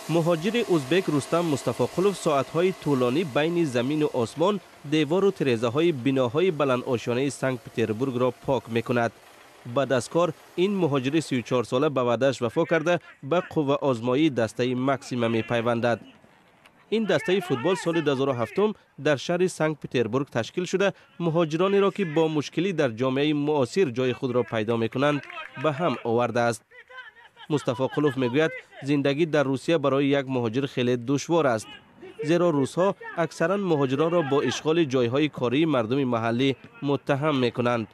Муҳоҷири узбек Рустам Мустафоқулов соатҳои тӯлонӣ байни замину осмон, девору тирезаҳои биноҳои баландошёнаи Санкт-Петербургро пок мекунад. Баъд аз кор ин муҳоҷири 34сола ба ваъдааш вафо карда, ба қувваозмоии дастаи Максима мепайвандад. Ин дастаи футбол соли 2007 дар шаҳри Санкт-Петербург ташкил шуда, муҳоҷиронеро, ки бо мушкилӣ дар ҷомеаи муосир ҷои худро пайдо мекунанд, ба ҳам овардааст. Мустафоқулов мегӯяд, зиндагӣ дар Русия барои як муҳоҷир хеле душвор аст, зеро русҳо аксаран муҳоҷиронро бо ишғоли ҷойҳои кории мардуми маҳаллӣ муттаҳам мекунанд.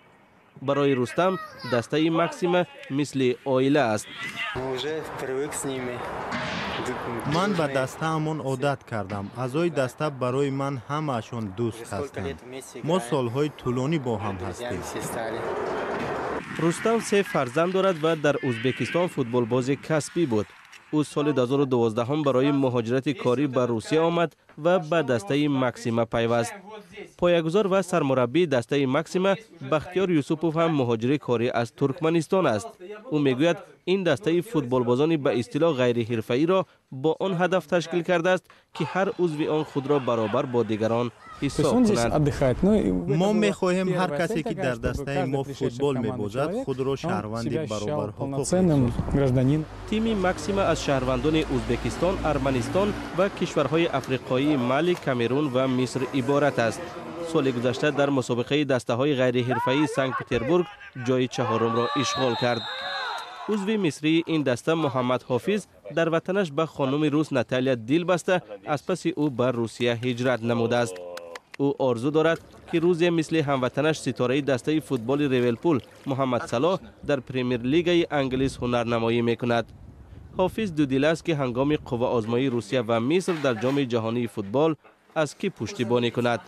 Барои Рустам дастаи Максима мисли оила аст. Ман ба дастаамон одат кардам. Аъзои даста барои ман ҳамаашон дӯст ҳастанд. Мо солҳои тӯлонӣ бо ҳам ҳастем. Рустам се фарзанд дорад ва дар Узбекистон футболбози касбӣ буд. Ӯ соли 2012 барои муҳоҷирати корӣ ба Русия омад ва ба дастаи Максима пайваст. Поягузор ва сармураббии дастаи Максима Бахтиёр Юсупов ҳам муҳоҷири корӣ аз Туркманистон аст. Ӯ мегӯяд, ин дастаи футболбозони ба истилоҳ ғайриҳирфаиро бо он ҳадаф ташкил кардааст, ки ҳар узви он худро баробар бо дигарон ҳисоб кунад. Мо мехоҳем, ҳар касе, ки дар дастаи мо футбол мебозад, худро шаҳрванди баробарҳуқуқ. Тими Максима аз шаҳрвандони Узбекистон, Арманистон ва кишварҳои африқоии Мали, Камерун ва Миср иборат аст. Соли гузашта дар мусобиқаи дастаҳои ғайриҳирфаии Санкт-Петербург ҷои чаҳорумро ишғол кард. Узви мисрии ин даста Муҳаммад Ҳофиз дар ватанаш ба хонуми рус Наталия дил баста, аз паси ӯ ба Русия ҳиҷрат намудааст. Ӯ орзу дорад, ки рӯзе мисли ҳамватанаш, ситораи дастаи футболи Ливерпул Муҳаммад Салоҳ, дар Премер-лигаи Англис ҳунарнамоӣ мекунад. Ҳофиз дудил аст, ки ҳангоми қувваозмоии Русия ва Миср дар Ҷоми ҷаҳонии футбол аз кӣ пуштибонӣ кунад.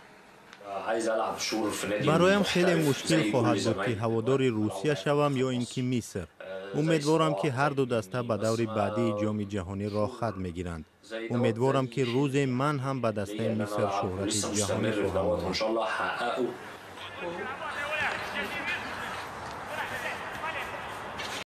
Бароям хеле мушкил хоҳад буд, ки ҳаводори Русия шавам ё ин ки Миср. Умедворам, ки ҳарду даста ба даври баъдии Ҷоми ҷаҳонӣ роҳхат мегиранд. Умедворам, ки рӯзе ман ҳам ба дастаи Миср шӯҳрати ҷаҳонӣ хоҳам овард.